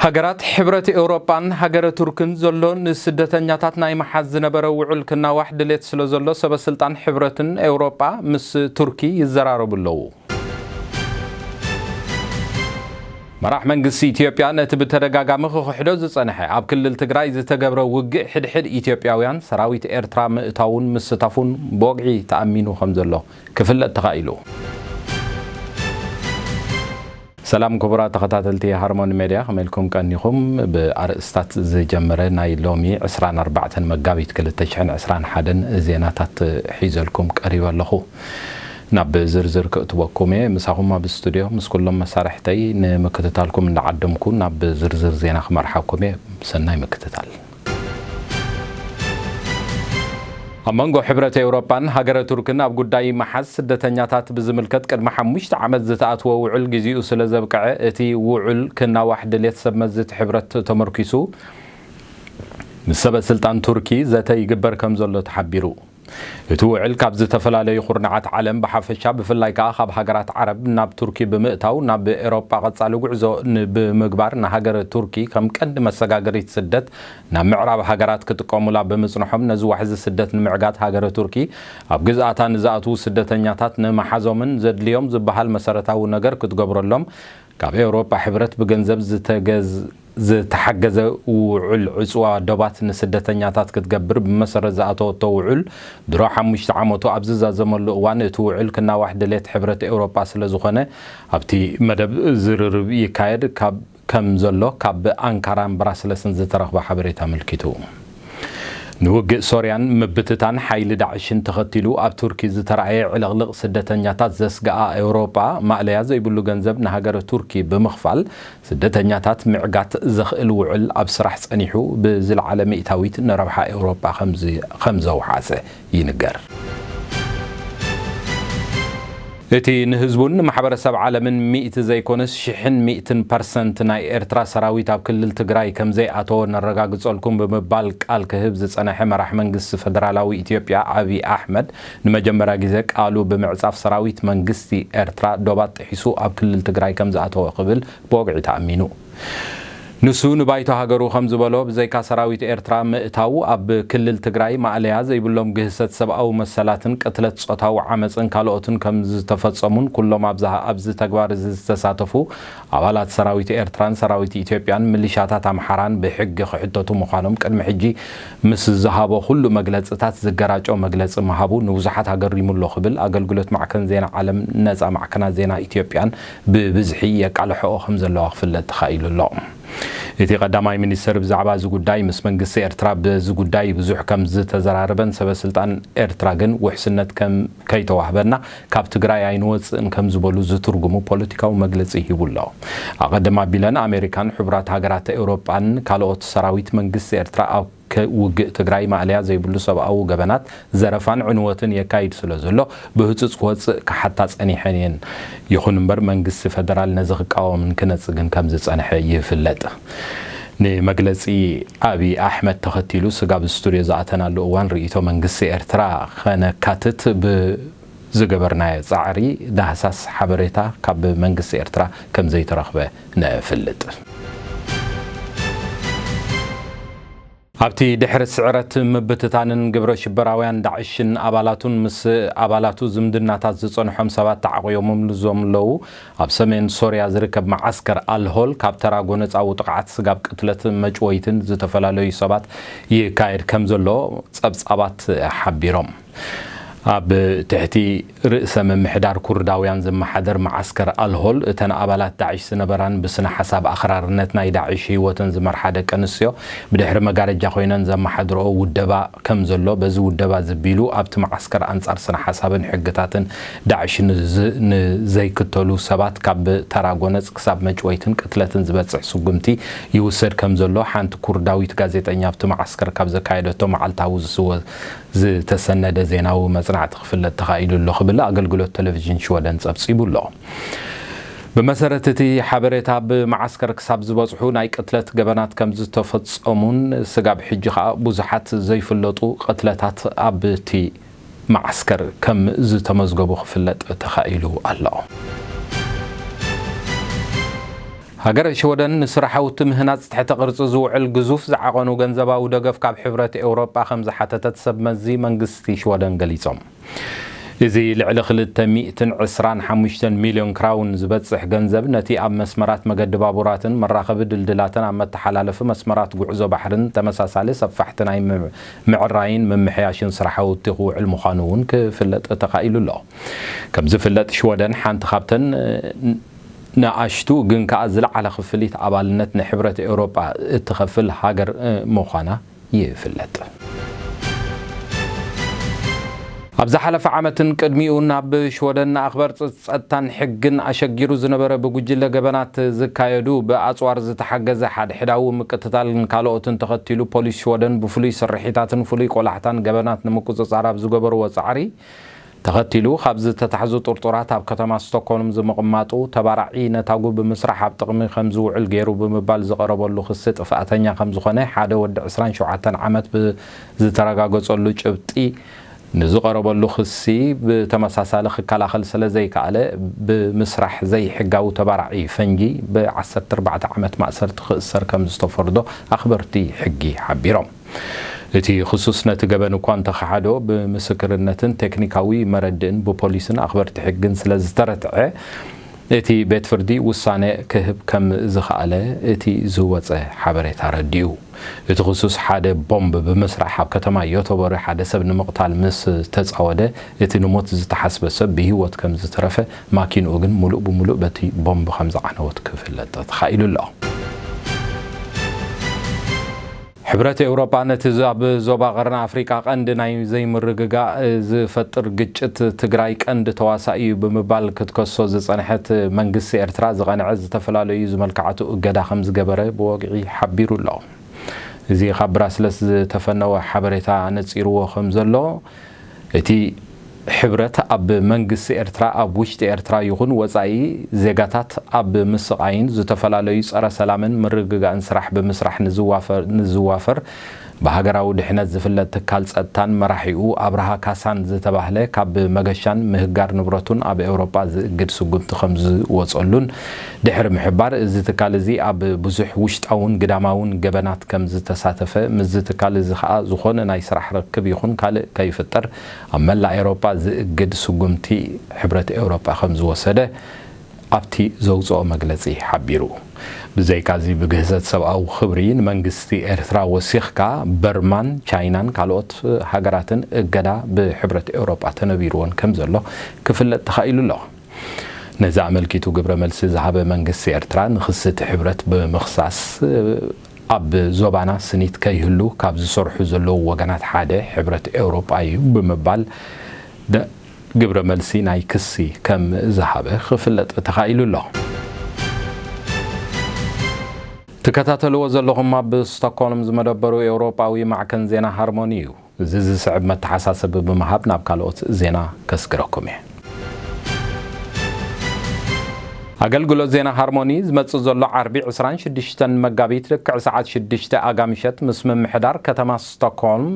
ሃገራት ሕብረት ኤውሮጳን ሃገረ ቱርክን ዘሎ ንስደተኛታት ናይ ምሓዝ ዝነበረ ውዑል ክናዋሕ ድሌት ስለ ዘሎ፣ ሰበ ስልጣን ሕብረትን ኤውሮጳ ምስ ቱርኪ ይዘራረቡ ኣለዉ። መራሕ መንግስቲ ኢትዮጵያ ነቲ ብተደጋጋሚ ክኽሕዶ ዝጸንሐ ኣብ ክልል ትግራይ ዝተገብረ ውግእ ሕድሕድ ኢትዮጵያውያን ሰራዊት ኤርትራ ምእታውን ምስታፉን ብወግዒ ተኣሚኑ ከም ዘሎ ክፍለጥ ተኻኢሉ። ሰላም ክቡራት ተኸታተልቲ ሃርሞኒ ሜድያ፣ ከመይ ኢልኩም ቀኒኹም? ብኣርእስታት ዝጀመረ ናይ ሎሚ ዕስራን ኣርባዕተን መጋቢት ክልተ ሽሕን ዕስራን ሓደን ዜናታት ሒዘልኩም ቀሪበ ኣለኹ። ናብ ዝርዝር ክእትወኩም እየ። ምሳኹም ኣብ ስቱድዮ ምስ ኩሎም መሳርሕተይ ንምክትታልኩም እንዳዓደምኩ ናብ ዝርዝር ዜና ክመርሓኩም እየ። ሰናይ ምክትታል። ኣብ መንጎ ሕብረት ኤውሮጳን ሃገረ ቱርክን ኣብ ጉዳይ መሓዝ ስደተኛታት ብዝምልከት ቅድሚ ሓሙሽተ ዓመት ዝተኣትወ ውዑል ግዜኡ ስለ ዘብቅዐ፣ እቲ ውዑል ክናዋሕ ድሌት ሰብ መዚ እቲ ሕብረት ተመርኪሱ ምስ ሰበ ስልጣን ቱርኪ ዘተ ይግበር ከም ዘሎ ተሓቢሩ። እቲ ውዕል ካብ ዝተፈላለዩ ኩርናዓት ዓለም ብሓፈሻ፣ ብፍላይ ከኣ ካብ ሃገራት ዓረብ ናብ ቱርኪ ብምእታው፣ ናብ ኤውሮጳ ቀጻሊ ጉዕዞ ን-፣ ብምግባር ንሃገረ ቱርኪ ከም ቀንዲ መሰጋገሪት ስደት ናብ ምዕራብ ሃገራት ክጥቀሙላ ብምጽንሖም፣ ነዚ ዋሕዚ ስደት ንምዕጋት ሃገረ ቱርኪ ኣብ ግዝኣታ ንዝኣትዉ ስደተኛታት ንምሓዞምን ዘድልዮም ዝበሃል መሰረታዊ ነገር ክትገብረሎም ካብ ኤውሮጳ ሕብረት ብገንዘብ ዝተገዝ-፣ ዝተሓገዘ ውዑል ዕጽዋ ዶባት ንስደተኛታት ክትገብር ብመሰረት ዝኣተወቶ ውዑል ድሮ ሓሙሽተ ዓመቱ ኣብ ዝዛዘመሉ እዋን፣ እቲ ውዑል ክናዋሕ ድሌት ሕብረት ኤውሮጳ ስለ ዝኾነ፣ ኣብቲ መደብ ዝርርብ ይካየድ ካብ፣ ከም ዘሎ ካብ ኣንካራን ብራስለስን ዝተረኽበ ሓበሬታ ኣመልኪቱ። ንውግእ ሶርያን ምብትታን ሓይሊ ዳዕሽን ተኸቲሉ ኣብ ቱርኪ ዝተራእየ ዕልቕልቕ ስደተኛታት ዘስግኣ ኤውሮጳ፣ ማእለያ ዘይብሉ ገንዘብ ንሃገረ ቱርኪ ብምኽፋል ስደተኛታት ምዕጋት ዘኽእል ውዕል ኣብ ስራሕ ጸኒሑ ብዝለዓለ ሚእታዊት ንረብሓ ኤውሮጳ ከምዚ-፣ ከምዘውሓሰ ይንገር። እቲ ንህዝቡን ንማሕበረሰብ ዓለምን ሚእቲ ዘይኮነስ ሽሕን ሚእትን ፐርሰንት ናይ ኤርትራ ሰራዊት ኣብ ክልል ትግራይ ከም ዘይኣተወ ነረጋግጸልኩም ብምባል ቃል ክህብ ዝጸነሐ መራሕ መንግስቲ ፈደራላዊ ኢትዮጵያ ኣብይ ኣሕመድ ንመጀመርያ ግዜ ቃሉ ብምዕጻፍ ሰራዊት መንግስቲ ኤርትራ ዶባት ጥሒሱ ኣብ ክልል ትግራይ ከም ዝኣተወ ክብል ብወግዒ ተኣሚኑ። ንሱ ንባይቶ ሃገሩ ከም ዝበሎ፣ ብዘይካ ሰራዊት ኤርትራ ምእታው፣ ኣብ ክልል ትግራይ ማእለያ ዘይብሎም ግህሰት ሰብኣዊ መሰላትን ቅትለት ጾታዊ ዓመጽን ካልኦትን ከም ዝተፈጸሙን፣ ኩሎም ኣብዛ-፣ ኣብዚ ተግባር እዚ ዝተሳተፉ ኣባላት ሰራዊት ኤርትራን ሰራዊት ኢትዮጵያን ሚሊሻታት ኣምሓራን ብሕጊ ክሕተቱ ምዃኖም ቅድሚ ሕጂ ምስ ዝሃቦ ኩሉ መግለጽታት ዝገራጮ መግለጺ ምሃቡ ንብዙሓት ኣገሪሙ ኣሎ ክብል ኣገልግሎት ማዕከን ዜና ዓለም ነጻ ማዕከናት ዜና ኢትዮጵያን ብብዝሒ የቃልሕኦ ከም ዘለዋ ክፍለጥ ተኻኢሉ ኣሎ። እቲ ቀዳማይ ሚኒስትር ብዛዕባ እዚ ጉዳይ ምስ መንግስቲ ኤርትራ በዚ ጉዳይ ብዙሕ ከም ዝተዘራረበን ሰበ ስልጣን ኤርትራ ግን ውሕስነት ከም ከይተዋህበና ካብ ትግራይ ኣይንወፅእን ከም ዝበሉ ዝትርጉሙ ፖለቲካዊ መግለፂ ሂቡ ኣሎ። ኣቐድም ኣቢለን ኣሜሪካን ሕቡራት ሃገራት ኤውሮጳን ካልኦት ሰራዊት መንግስቲ ኤርትራ ኣብ ከ-፣ ውግእ ትግራይ ማእለያ ዘይብሉ ሰብኣዊ ገበናት፣ ዘረፋን ዕንወትን የካይድ ስለ ዘሎ፣ ብህጹጽ ክወጽእ ክሓታ ጸኒሐን እየን። ይኹን እምበር፣ መንግስቲ ፈደራል ነዚ ክቃወምን ክነጽግን ከም ዝጸንሐ ይፍለጥ። ንመግለጺ ኣብይ ኣሕመድ ተኸቲሉ፣ ስጋብ ስቱድዮ ዝኣተናሉ እዋን፣ ርእይቶ መንግስቲ ኤርትራ ኸነካትት ብዝገበርናዮ ጻዕሪ፣ ዳህሳስ ሓበሬታ ካብ መንግስቲ ኤርትራ ከም ዘይተረኽበ ነፍልጥ። ኣብቲ ድሕሪ ስዕረት ምብትታንን ግብረ ሽበራውያን ዳዕሽን ኣባላቱን ምስ ኣባላቱ ዝምድናታት ዝጸንሖም ሰባት ተዓቑዮምሉ ዘለዉ፣ ኣብ ሰሜን ሶርያ ዝርከብ መዓስከር ኣልሆል ካብ ተራ ጎነጻዊ ጥቕዓት ስጋብ ቅትለት መጭወይትን ዝተፈላለዩ ሰባት ይካየድ ከም ዘሎ ጸብጻባት ሓቢሮም። ኣብ ትሕቲ ርእሰ ምምሕዳር ኩርዳውያን ዝመሓደር መዓስከር ኣልሆል፣ እተን ኣባላት ዳዕሽ ዝነበራን ብስነ ሓሳብ ኣኽራርነት ናይ ዳዕሽ ህይወተን ዝመርሓ ደቂ ኣንስትዮ ብድሕሪ መጋረጃ ኮይነን ዘመሓድርኦ ውደባ ከም ዘሎ፣ በዚ ውደባ ዝቢሉ ኣብቲ መዓስከር ኣንጻር ስነ ሓሳብን ሕግታትን ዳዕሽ ንዝ-፣ ንዘይክተሉ ሰባት ካብ ተራ ጎነጽ ክሳብ መጭወይትን ቅትለትን ዝበጽሕ ስጉምቲ ይውሰድ ከም ዘሎ ሓንቲ ኩርዳዊት ጋዜጠኛ ኣብቲ መዓስከር ካብ ዘካየደቶ መዓልታዊ ዝስወ-፣ ዝተሰነደ ዜናዊ መጽናዕቲ ክፍለጥ ተኻኢሉ ኣሎ ክብል ኣገልግሎት ቴሌቪዥን ሽወደን ጸብጺቡ ኣሎ። ብመሰረት እቲ ሓበሬታ፣ ኣብ መዓስከር ክሳብ ዝበጽሑ ናይ ቅትለት ገበናት ከም ዝተፈጸሙን ስጋብ ሕጂ ኸኣ ብዙሓት ዘይፍለጡ ቅትለታት ኣብቲ መዓስከር ከም ዝተመዝገቡ ክፍለጥ ተኻኢሉ ኣሎ። ሃገረ ሽወደን ንስራሓውቲ ምህናጽ ትሕተ ቅርጺ ዝውዕል ግዙፍ ዝዓቐኑ ገንዘባዊ ደገፍ ካብ ሕብረት ኤውሮጳ ከም ዝሓተተት ሰብ መዚ መንግስቲ ሽወደን ገሊጾም። እዚ ልዕሊ ክልተ ሚእትን ዕስራን ሓሙሽተን ሚልዮን ክራውን ዝበጽሕ ገንዘብ ነቲ ኣብ መስመራት መገዲ ባቡራትን መራኸቢ ድልድላትን ኣብ መተሓላለፊ መስመራት ጉዕዞ ባሕርን ተመሳሳሊ ሰፋሕቲ ናይ ምምዕራይን ምምሕያሽን ስራሓውቲ ክውዕል ምዃኑ እውን ክፍለጥ ተኻኢሉ ኣሎ። ከም ዝፍለጥ ሽወደን ሓንቲ ካብተን ንኣሽቱ ግን ከኣ ዝለዓለ ክፍሊት ኣባልነት ንሕብረት ኤውሮጳ እትኸፍል ሃገር ምዃና ይፍለጥ። ኣብ ዝሓለፈ ዓመትን ቅድሚኡ ናብ ሽወደን ንኣኽበርጽ ጸጥታን ሕግን ኣሸጊሩ ዝነበረ ብጉጅለ ገበናት ዝካየዱ ብኣጽዋር ዝተሓገዘ ሓድሕዳዊ ምቅትታልን ካልኦትን ተኸቲሉ ፖሊስ ሽወደን ብፍሉይ ስርሒታትን ፍሉይ ቆላሕታን ገበናት ንምቁጽጻር ኣብ ዝገበርዎ ጻዕሪ ተኸቲሉ ካብ ዝተታሕዙ ጥርጡራት ኣብ ከተማ ስቶክሆልም ዝምቕማጡ ተባራዒ ነታጉ ብምስራሕ ኣብ ጥቕሚ ከም ዝውዕል ገይሩ ብምባል ዝቐረበሉ ክሲ ጥፍኣተኛ ከም ዝኾነ ሓደ ወዲ ዕስራን ሸውዓተን ዓመት ብዝተረጋገጸሉ ጭብጢ ንዝቐረበሉ ክሲ ብተመሳሳሊ ክከላኸል ስለ ዘይከኣለ ብምስራሕ ዘይሕጋዊ ተባራዒ ፈንጂ ብ ዓሰርተ ኣርባዕተ ዓመት ማእሰርቲ ክእሰር ከም ዝተፈርዶ ኣኽበርቲ ሕጊ ሓቢሮም። እቲ ክሱስ ነቲ ገበን እኳ እንተኸሓዶ ብምስክርነትን ቴክኒካዊ መረድእን ብፖሊስን ኣኽበርቲ ሕግን ስለ ዝተረትዐ እቲ ቤት ፍርዲ ውሳነ ክህብ ከም ዝኸኣለ እቲ ዝወጸ ሓበሬታ ኣረዲኡ። እቲ ክሱስ ሓደ ቦምብ ብምስራሕ ኣብ ከተማ ዮቶቦሪ ሓደ ሰብ ንምቕታል ምስ ተጻወደ እቲ ንሞት ዝተሓስበ ሰብ ብህይወት ከም ዝተረፈ ማኪንኡ ግን ሙሉእ ብሙሉእ በቲ ቦምብ ከም ዝዓነወት ክፍለጥ ተኻኢሉ ኣሎ። ሕብረት ኤውሮጳ ነቲ ኣብ ዞባ ቀርኒ ኣፍሪቃ ቀንዲ ናይ ዘይምርግጋእ ዝፈጥር ግጭት ትግራይ ቀንዲ ተዋሳኢ እዩ ብምባል ክትከሶ ዝጸንሐት መንግስቲ ኤርትራ ዝቐንዐ ዝተፈላለዩ ዝመልክዓቱ እገዳ ከም ዝገበረ ብወግዒ ሓቢሩ ኣሎ። እዚ ካብ ብራስለስ ዝተፈነወ ሓበሬታ ኣነጺርዎ ከም ዘሎ እቲ ሕብረት ኣብ መንግስቲ ኤርትራ ኣብ ውሽጢ ኤርትራ ይኹን ወጻኢ ዜጋታት ኣብ ምስቓይን ዝተፈላለዩ ጸረ ሰላምን ምርግጋእን ስራሕ ብምስራሕ ንዝዋፈር ብሃገራዊ ድሕነት ዝፍለጥ ትካል ጸጥታን መራሒኡ ኣብርሃ ካሳን ዝተባህለ ካብ መገሻን ምህጋር ንብረቱን ኣብ ኤውሮጳ ዝእግድ ስጉምቲ ከም ዝወጸሉን ድሕሪ ምሕባር እዚ ትካል እዚ ኣብ ብዙሕ ውሽጣውን ግዳማውን ገበናት ከም ዝተሳተፈ ምስዚ ትካል እዚ ከኣ ዝኾነ ናይ ስራሕ ርክብ ይኹን ካልእ ከይፍጠር ኣብ መላእ ኤውሮጳ ዝእግድ ስጉምቲ ሕብረት ኤውሮጳ ከም ዝወሰደ ኣብቲ ዘውጽኦ መግለጺ ሓቢሩ። ብዘይካዚ ብግህሰት ሰብኣዊ ክብሪ ንመንግስቲ ኤርትራ ወሲኽካ በርማን ቻይናን ካልኦት ሃገራትን እገዳ ብሕብረት ኤውሮጳ ተነቢርወን ከም ዘሎ ክፍለጥ ተኻኢሉ ኣሎ። ነዚ ኣመልኪቱ ግብረ መልሲ ዝሃበ መንግስቲ ኤርትራ ንክስቲ ሕብረት ብምኽሳስ ኣብ ዞባና ስኒት ከይህሉ ካብ ዝሰርሑ ዘለዉ ወገናት ሓደ ሕብረት ኤውሮጳ እዩ ብምባል ግብረ መልሲ ናይ ክሲ ከም ዝሃበ ክፍለጥ ተኻኢሉ ኣሎ። ትከታተልዎ ዘለኹም ኣብ ስቶክሆልም ዝመደበሩ ኤውሮጳዊ ማዕከን ዜና ሃርሞኒ እዩ። እዚ ዝስዕብ መተሓሳሰቢ ብምሃብ ናብ ካልኦት ዜና ከስግረኩም እየ። ኣገልግሎት ዜና ሃርሞኒ ዝመጽእ ዘሎ ዓርቢ ዕስራን ሽዱሽተን መጋቢት ልክዕ ሰዓት ሽዱሽተ ኣጋምሸት ምስ ምምሕዳር ከተማ ስቶክሆልም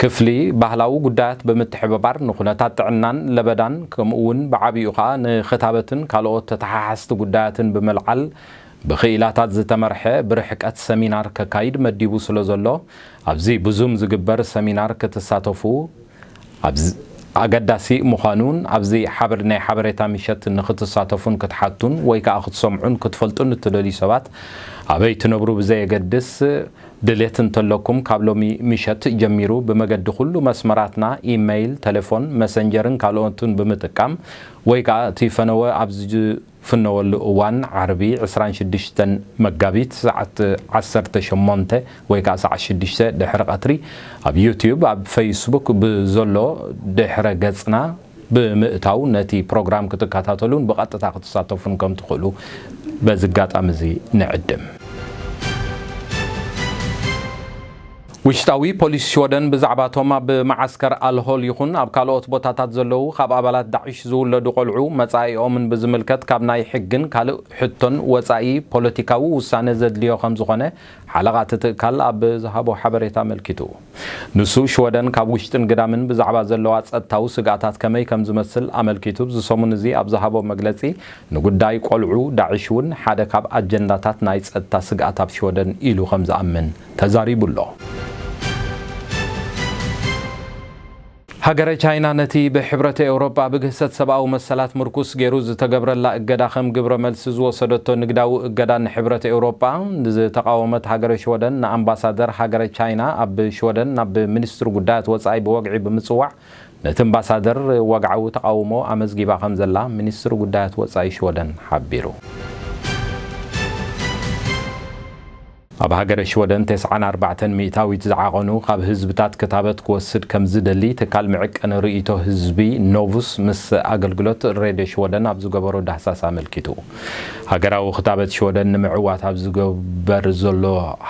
ክፍሊ ባህላዊ ጉዳያት ብምትሕብባር ንኩነታት ጥዕናን ለበዳን ከምኡ እውን ብዓቢኡ ከኣ ንክታበትን ካልኦት ተተሓሓዝቲ ጉዳያትን ብምልዓል ብኽኢላታት ዝተመርሐ ብርሕቀት ሰሚናር ከካይድ መዲቡ ስለ ዘሎ ኣብዚ ብዙም ዝግበር ሰሚናር ክትሳተፉ ኣብዚ ኣገዳሲ ምዃኑን ኣብዚ ሓበር ናይ ሓበሬታ ምሸት ንክትሳተፉን ክትሓቱን ወይ ከኣ ክትሰምዑን ክትፈልጡን እትደልዩ ሰባት ኣበይ ትነብሩ ብዘየገድስ ድሌት እንተለኩም ካብ ሎሚ ምሸት ጀሚሩ ብመገዲ ኩሉ መስመራትና ኢመይል፣ ቴሌፎን፣ መሰንጀርን ካልኦትን ብምጥቃም ወይ ከኣ እቲ ፈነወ ኣብ ዝፍነወሉ እዋን ዓርቢ ዕስራን ሽዱሽተን መጋቢት ሰዓት ዓሰርተ ሸሞንተ ወይ ከኣ ሰዓት ሽዱሽተ ድሕሪ ቀትሪ ኣብ ዩትዩብ ኣብ ፌስቡክ ብዘሎ ድሕረ ገጽና ብምእታው ነቲ ፕሮግራም ክትከታተሉን ብቐጥታ ክትሳተፉን ከም ትኽእሉ በዚ ኣጋጣሚ እዚ ንዕድም። ውሽጣዊ ፖሊስ ሽወደን ብዛዕባቶም ኣብ መዓስከር ኣልሆል ይኹን ኣብ ካልኦት ቦታታት ዘለዉ ካብ ኣባላት ዳዕሽ ዝውለዱ ቆልዑ መጻኢኦምን ብዝምልከት ካብ ናይ ሕግን ካልእ ሕቶን ወጻኢ ፖለቲካዊ ውሳነ ዘድልዮ ከም ዝኾነ ሓለቓ እቲ ትካል ኣብ ዝሃቦ ሓበሬታ ኣመልኪቱ። ንሱ ሽወደን ካብ ውሽጥን ግዳምን ብዛዕባ ዘለዋ ጸጥታዊ ስግኣታት ከመይ ከም ዝመስል ኣመልኪቱ ኣብዚ ሰሙን እዚ ኣብ ዝሃቦ መግለጺ ንጉዳይ ቆልዑ ዳዕሽ እውን ሓደ ካብ ኣጀንዳታት ናይ ጸጥታ ስግኣት ኣብ ሽወደን ኢሉ ከም ዝኣምን ተዛሪቡ ኣሎ። ሃገረ ቻይና ነቲ ብሕብረት ኤውሮጳ ብግህሰት ሰብኣዊ መሰላት ምርኩስ ገይሩ ዝተገብረላ እገዳ ከም ግብረ መልሲ ዝወሰደቶ ንግዳዊ እገዳ ንሕብረት ኤውሮጳ ንዝተቓወመት ሃገረ ሽወደን ንኣምባሳደር ሃገረ ቻይና ኣብ ሽወደን ናብ ሚኒስትሪ ጉዳያት ወጻኢ ብወግዒ ብምጽዋዕ ነቲ ኣምባሳደር ወግዓዊ ተቓውሞ ኣመዝጊባ ከም ዘላ ሚኒስትሪ ጉዳያት ወጻኢ ሽወደን ሓቢሩ። ኣብ ሃገረ ሽወደን ተስዓን ኣርባዕተን ሚእታዊት ዝዓቐኑ ካብ ህዝብታት ክታበት ክወስድ ከም ዝደሊ ትካል መዕቀኒ ርእይቶ ህዝቢ ኖቭስ ምስ ኣገልግሎት ሬድዮ ሽወደን ኣብ ዝገበሮ ዳህሳስ ኣመልኪቱ። ሃገራዊ ክታበት ሽወደን ንምዕዋት ኣብ ዝገበር ዘሎ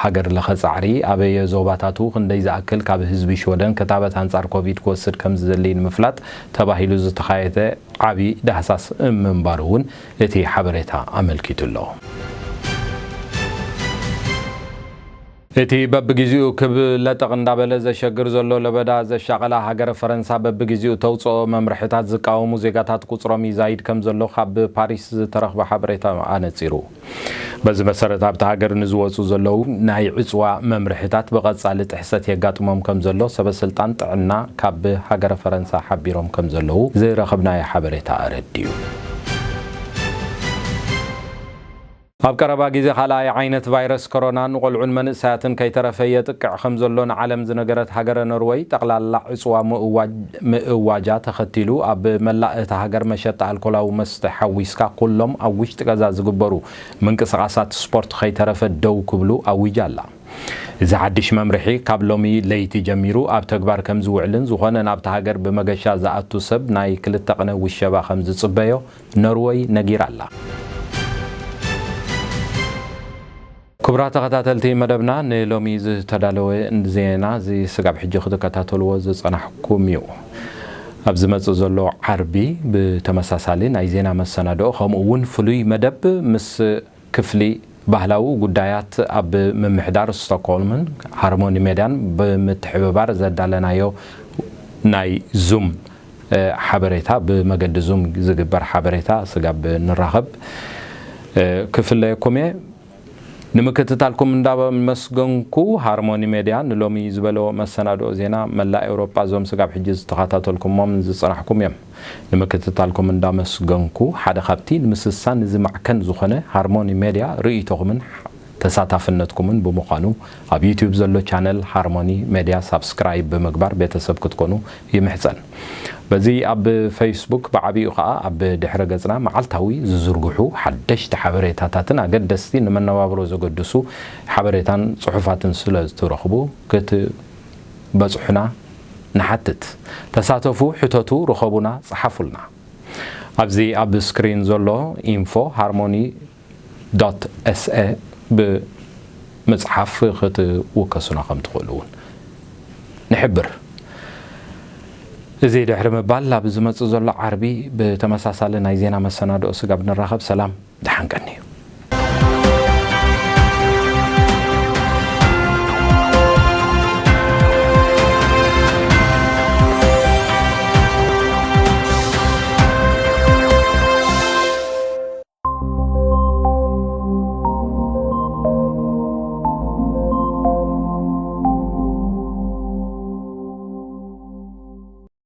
ሃገር ለኸ ጻዕሪ ኣበየ ዞባታቱ ክንደይ ዝኣክል ካብ ህዝቢ ሽወደን ክታበት ኣንጻር ኮቪድ ክወስድ ከም ዝደሊ ንምፍላጥ ተባሂሉ ዝተኻየደ ዓቢ ዳህሳስ ምንባሩ እውን እቲ ሓበሬታ ኣመልኪቱ ኣሎ። እቲ በብግዜኡ ክብ ለጠቕ እንዳበለ ዘሸግር ዘሎ ለበዳ ዘሻቐላ ሃገረ ፈረንሳ በብግዜኡ ተውፅኦ መምርሕታት ዝቃወሙ ዜጋታት ቁፅሮም ይዛይድ ከም ዘሎ ካብ ፓሪስ ዝተረኽበ ሓበሬታ ኣነፂሩ። በዚ መሰረት ኣብታ ሃገር ንዝወፁ ዘለዉ ናይ ዕፅዋ መምርሕታት ብቐፃሊ ጥሕሰት የጋጥሞም ከም ዘሎ ሰበስልጣን ጥዕና ካብ ሃገረ ፈረንሳ ሓቢሮም ከም ዘለዉ ዝረኸብናዮ ሓበሬታ ኣረዲኡ። ኣብ ቀረባ ግዜ ካልኣይ ዓይነት ቫይረስ ኮሮና ንቆልዑን መንእሰያትን ከይተረፈ የጥቅዕ ከም ዘሎ ንዓለም ዝነገረት ሃገረ ኖርወይ፣ ጠቕላላ ዕጽዋ ምእዋጅ-፣ ምእዋጃ ተኸቲሉ፣ ኣብ መላእ እታ ሃገር መሸጣ ኣልኮላዊ መስተ ሓዊስካ ኩሎም ኣብ ውሽጢ ገዛ ዝግበሩ ምንቅስቓሳት ስፖርት ከይተረፈ ደው ክብሉ ኣዊጃ ኣላ። እዚ ሓድሽ መምርሒ ካብ ሎሚ ለይቲ ጀሚሩ ኣብ ተግባር ከም ዝውዕልን ዝኾነ ናብታ ሃገር ብመገሻ ዝኣቱ ሰብ ናይ ክልተ ቅነ ውሸባ ከም ዝጽበዮ ኖርወይ ነጊራ ኣላ። ክቡራት ተኸታተልቲ መደብና፣ ንሎሚ ዝተዳለወ ዜና እዚ ስጋብ ሕጂ ክትከታተልዎ ዝጸናሕኩም እዩ። ኣብ ዝመጽእ ዘሎ ዓርቢ ብተመሳሳሊ ናይ ዜና መሰናድኦ፣ ከምኡ እውን ፍሉይ መደብ ምስ ክፍሊ ባህላዊ ጉዳያት ኣብ ምምሕዳር ስቶክሆልምን ሃርሞኒ ሜድያን ብምትሕብባር ዘዳለናዮ ናይ ዙም፣ እ፣ ሓበሬታ፣ ብመገዲ ዙም ዝግበር ሓበሬታ ስጋብ ንራኸብ፣ እ፣ ክፍለየኩም እየ። ንምክትታልኩም እንዳመስገንኩ፣ ሃርሞኒ ሜድያ ንሎሚ ዝበለዎ መሰናድኦ ዜና መላእ ኤውሮጳ እዞም ስጋብ ሕጂ ዝተኸታተልኩሞም ዝጸናሕኩም እዮም። ንምክትታልኩም እንዳመስገንኩ፣ ሓደ ካብቲ ንምስሳን እዚ ማዕከን ዝኾነ ሃርሞኒ ሜድያ ርእይቶኹምን ተሳታፍነትኩምን ብምዃኑ፣ ኣብ ዩትዩብ ዘሎ ቻነል ሃርሞኒ ሜድያ ሳብስክራይብ ብምግባር ቤተሰብ ክትኮኑ ይምሕጸን። በዚ ኣብ ፌስቡክ ብዓቢኡ ኸኣ ኣብ ድሕረ ገጽና መዓልታዊ ዝዝርግሑ ሓደሽቲ ሓበሬታታትን ኣገደስቲ ንመነባብሮ ዘገድሱ ሓበሬታን ጽሑፋትን ስለ እትረኽቡ ክትበጽሑና ንሓትት። ተሳተፉ፣ ሕተቱ፣ ርኸቡና፣ ጸሓፉልና። ኣብዚ ኣብ ስክሪን ዘሎ ኢንፎ ሃርሞኒ ዶት ኤስኤ ብምጽሓፍ ክትውከሱና ከም ትኽእሉ እውን ንሕብር። እዚ ድሕሪ ምባል፣ ኣብ ዝመጽእ ዘሎ ዓርቢ ብተመሳሳሊ ናይ ዜና መሰናድኦ ስጋብ ንራኸብ፣ ሰላም፣ ደሓን ቀን።